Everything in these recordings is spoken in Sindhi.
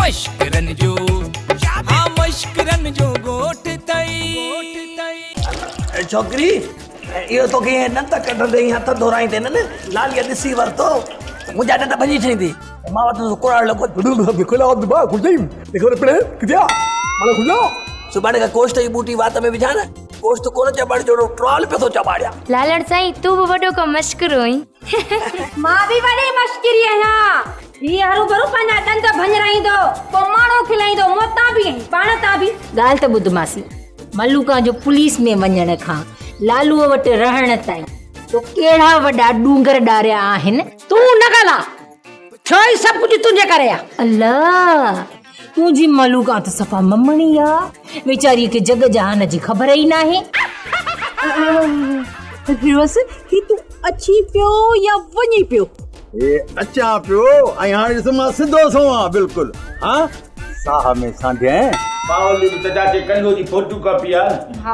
مشڪرن جو ها مشڪرن جو ڳوٺ ٿئي. ڇوڪري، اهو توکي ائين ڏند ڪڍندي ۽ هٿ ڌورائيندي نه لاليء ڏسي ورتو ته منهنجا ڏند ڀڃي ڇڏيندي. مان وٽ ڪراڙ لڳو. سڀاڻي کان گوشت جي ٻوٽي وات ۾ وجهان نه، گوشت ڪونه چٻاڙ جهڙو ٽرال پيو ٿو چٻاڙيان. لالڻ سائين، تون به وڏو ڪو مشڪرو آهين. مان به وڏي مشڪري آهيان. هي هروڀرو پنهنجا ڏند ڀڃرائيندو، پوء ماڻهو کلائيندو، مون تان به ۽ پاڻ تان به. ڳالهه ته ٻڌ ماسي، ملوڪان جو پوليس ۾ وڃڻ کان لالوء وٽ رهڻ تائين تو ڪهڙا وڏا ڏونگر ڏاريا آهن. تون نه ڳالهاء، ٿيو ئي سڀ ڪجهه تنهنجي ڪري آ. الله! تنهنجي ملوڪان ته صفا ممڻي آ، ويچاريء کي جڳ جهان جي خبر ئي ناهي. فيروز، هي تون اچين پيو يا وڃين پيو؟ هي اچان پيو ۽ هاڻي ڏس مان سڌو سنئون آ بلڪل ها ساهه ۾ سانڍيائين. باولي به ته چاچي ڪلو جي فوٽو ڪاپي آ نه. ها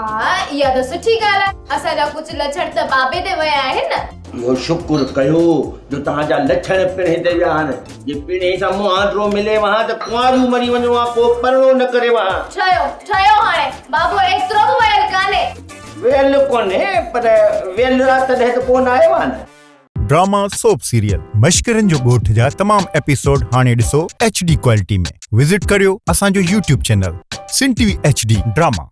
اها ته سٺي ڳالهه آهي اسان جا ڪجهه لڇڻ ته بابي تي ويا آهن نه. اهو شڪر ڪيو جو توهان جا لڇڻ پڻهين تي ويا آهن. جي پڻهين سان مهانڊو مليو ها ته ڪنواريون مري وڃو ها ڪو پرڻو نه ڪريو ها. ٺهيو ٺهيو هاڻي بابو ايترو به ويل ڪانهي. ويل ڪونهي پر ويل آ تڏهن ته ڪونه آيو آ نه. ڊراما سوپ سيريل مشڪرن جو ڳوٺ جا تمام ايپيسوڊ هاڻي ڏسو ايڇ ڊي ڪوالٽي ۾ وزٽ ڪريو اسان جو YouTube channel Sindh T V H D drama.